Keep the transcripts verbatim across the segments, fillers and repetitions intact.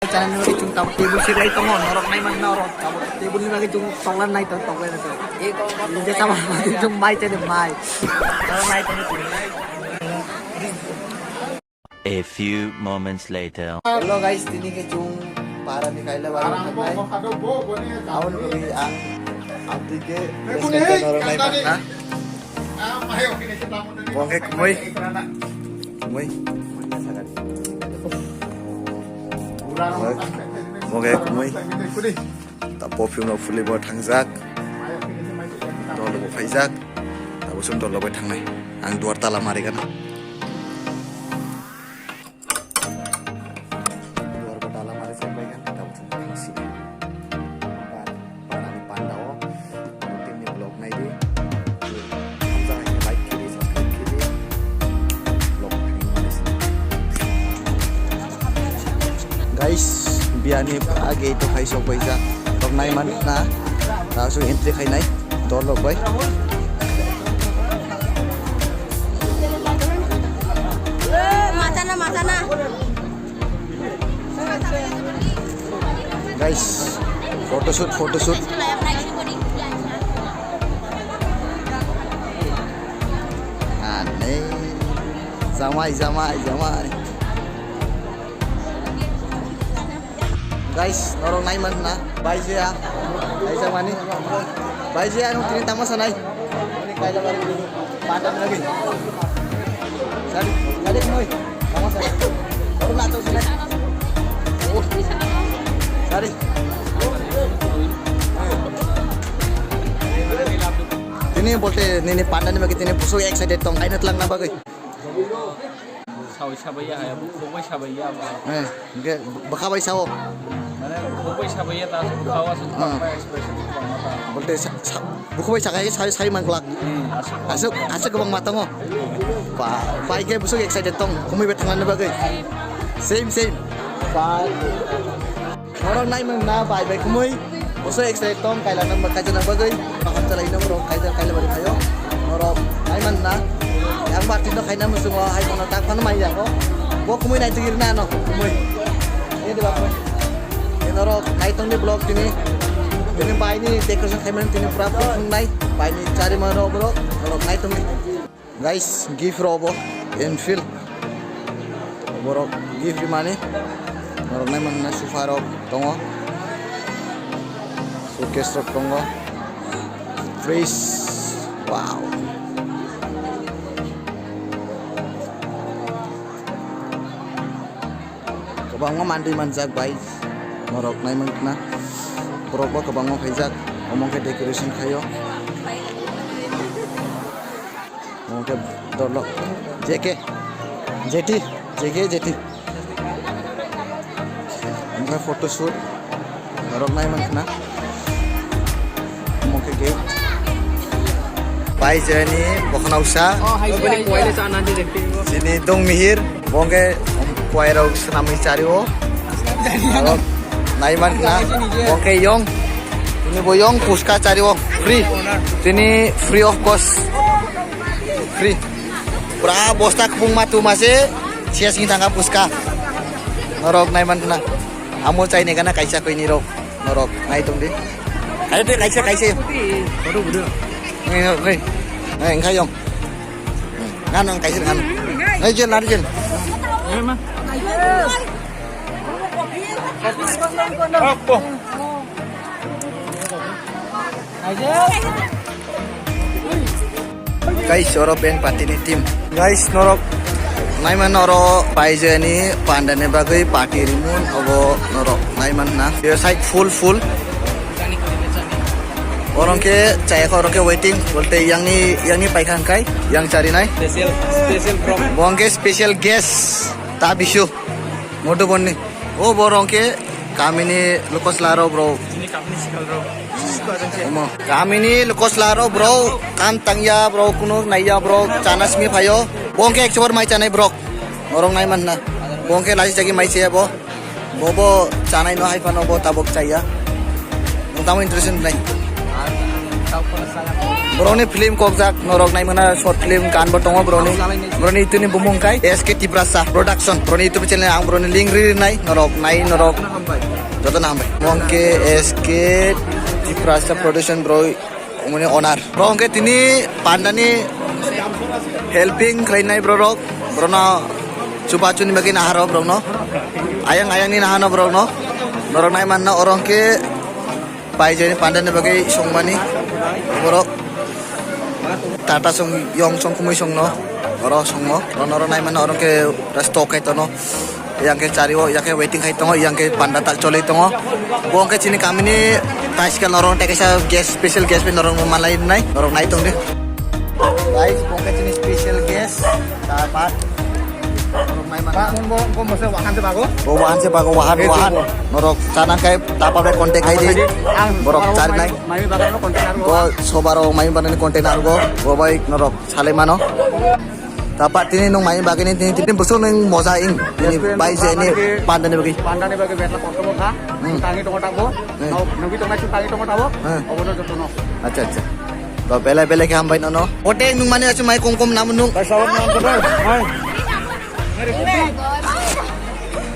Chana ni bagwi chwng tabuk table sirlai tongo, norok nai man norok tabuk table ni bagwi chwng toklan nai tong toklan nai tong. Hingke sama bagwi chwng mai chani mai. Norok nai tong. A few moments later. Hello guys, tini ke chwng para ni kaila bara thangnai. Aboni bagwi ang abdi ke respect norok nai man na. Bongke kumui. Kumui. Bongke kumui. Ta perfume rok fuli bo thangjak. Dol bo phaijak. Tabuk chwng dol bai thangnai. Ang duar tala mari gana. Duar bo tala mari chak bai gana. Tabuk chwng thangsi. Ba, ba, ani panda o. Tini vlog nai di. Hamjak hai khe like khe di, subscribe khe di. Vlog nai di. Guys, biyani age to khai sok bai ja. Tok nai man na. Ta so entry khai nai. Dol rok bai. Matana, matana. Guys, photoshoot, photoshoot. Aneh. Jamai, jamai, jamai. Guys, norok nai man na. Bai je ang. Bai je mani. Bai je ang tini tamo sanai. Kaila bari. Pata lagi. Sari, sari noi. Tamo sanai. Baru na to sanai. Oh. Sari. Tini bolte nini panda ni bagi tini busuk excited tong kaina telang na bagi. Sawi sabai ya, ya, bukhuk bai sabai ya, ba. Eh, hingke bwkha bai sao. Mane bukhuk bai sabai ya, ta asuk bwkha o asuk Ah. bwkha bai expression bwkha ma ta. Bolte sa, sa, bukhuk bai sakai sawi sawi mangklak. Hmm, asuk. Asuk, asuk kwbang ma tongo. Ba, bai ke busuk excited tong, kumui bai thanglani bagwi. Same, same. Ba. Norok nai man na bai bai kumui. Boso excited tong kaila nang ba kaisa nang bagwi. Bakam chalai nang rok kaisa kaila bari phaio. Norok nai man na. Yang party no khaina musungo hai kono tak phano mai yago. Bo kumui nai tigir na no kumui. Ini di bakoi. Ini norok nai tong di vlog tini. Ini bai ni decoration khai man tini pura pura nai. Bai ni chari man rok bro. Norok nai tong di. Guys, gift rok bo Enfield. Borok gift rimani. Norok nai man na sofa rok tongo. Showcase rok tongo. Fridge. Wow. Kwbangma manwi manjak bai. Norok nai man khna. Borok bo kwbangma phaijak. Omo khe decoration khaio. Omo khe dolo. J K. J T. J K, J T. Omo khe photo shoot. Norok nai man khna. Omo khe gate. Pai jani bokhonausa. Oh, hai, hai, hai. Chini dong mihir. Bongke kuai rok swnamwi chario. Aro naiman khna. Bongke yong. Tini bo yong puska chario. Free. Tini free of cost. Free. Pura bosta khupung ma tu mase. Sia sing thanga puska. Norok naiman khna. Amo chaini gana kaisa koini rok. Norok nai tong di. Kaisa kaisa kaisa. Ngai ngai. Ngai ngai yong. Ngan ang kaisir ngan. Ngai jel nari jel. Guys, oro band party ni team. Guys, norok naiman oro paijani panda ni bagwi party rimun obo norok naiman na. Yo side full full. Orongke chaya ko orongke waiting. Bolte yangni yangni paikha hingkai yang charinai. Special special from. Bongke special guest ta bisu. Modubonni. O borongke kamini lukosla ro bro. Chini kamini sikal ro. Omo. Kamini lukosla ro bro. Kam tangya bro kuno naiya bro. Chana simi phayo. Bongke ekchobor mai chanai bro. Norong nai manna. Bongke lai jagi mai se bo. Bobo chanai no hai phano bo tabok chaya. Nung tamo interesting nai. Ang, ang, Borokni film kokjak, norok naimana short film kanbo tongo borokni. Borokni ituni bumung kai S K Tiprasa Production. Borokni YouTube channel ang borokni link ri rinai, norok nai norok. Joto na hambai. Mongke S K Tiprasa Production bro, umuni owner. Bro, hwnkhe tini pandani helping khlainai borok. Borokno chuba chuni bagwi naharo borokno. Ayang ayangni nahano borokno. Norok nai manna oro hwnkhe Pai jani panda ni bagwi songmani borok tata song yong song kumui songno oro songo oro noro nai mano oro ke stock khai tono yang ke chari o yang ke waiting khai tongo yang ke panda tak choli tongo bo ke chini kamini taiska norong tei kaisa guest special guest bai norong malai nai norong nai tongdi guys bo ke chini special guest ta pat Ba, bo, bo, bo se wahan se bago. Bo wahan se bago, wahan, wahan. Norok chana kai, tapa bai contact khai di. Ang borok chari nai. Mai bagan lo contact nargo. Bo sobaro mai bagan ni contact nargo. Bo bai norok salai mano. Tapa tini nung mai bagini tini tini busuk nung moja ing. Tini bai je ni panda ni bagi. Panda ni bagi betla kotor kha. Hmm. Tangi tongo tabo. Hmm. Nungki tongo tangi tongo tabo. Hmm. Obono jotono. Acha, acha. Ba belai belai khe hambai nono. Hote nung mani achu mai kom kom namu nung. Bai sawat nang kotor. Hai.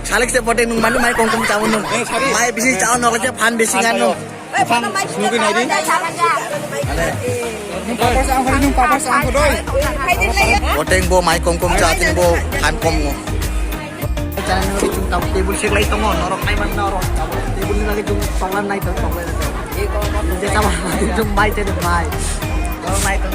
Salik se hote nung mani mai kom kom chamu nung. Eh, sari. Mai bisi chamu nok je phan bisi ngan nung. Phan sari. Phan sari. Nungki nai di. Nung papa sang kotor, nung papa sang kotor. Hote bo mai kom kom cha tin bo phan kom ngo. Channel ni bagwi chwng tabuk table sik lai tongo, norok nai man norok. Tabuk table ni bagwi chwng tonglan nai tong tong lai tong. Je sama chwng bai chwng bai. Norok nai tong.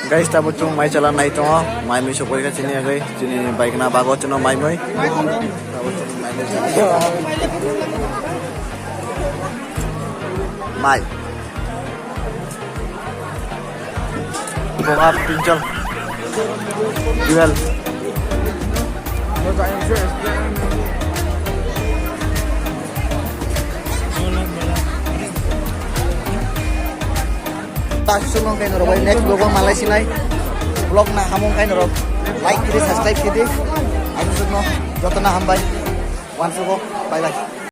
Guys, tabuk chwng mai chala nai tongo, mai mui sokoi kha chini agwi, chini bai khna bago chwngno mai mui. Mai. Bonga pinchal. Duel. Tasuk nong kai norok bai next vlog o malai sinai. Vlog na hamung kai norok like kidi subscribe kidi. Ang sukno joto na hambai. Wansugo bye bye.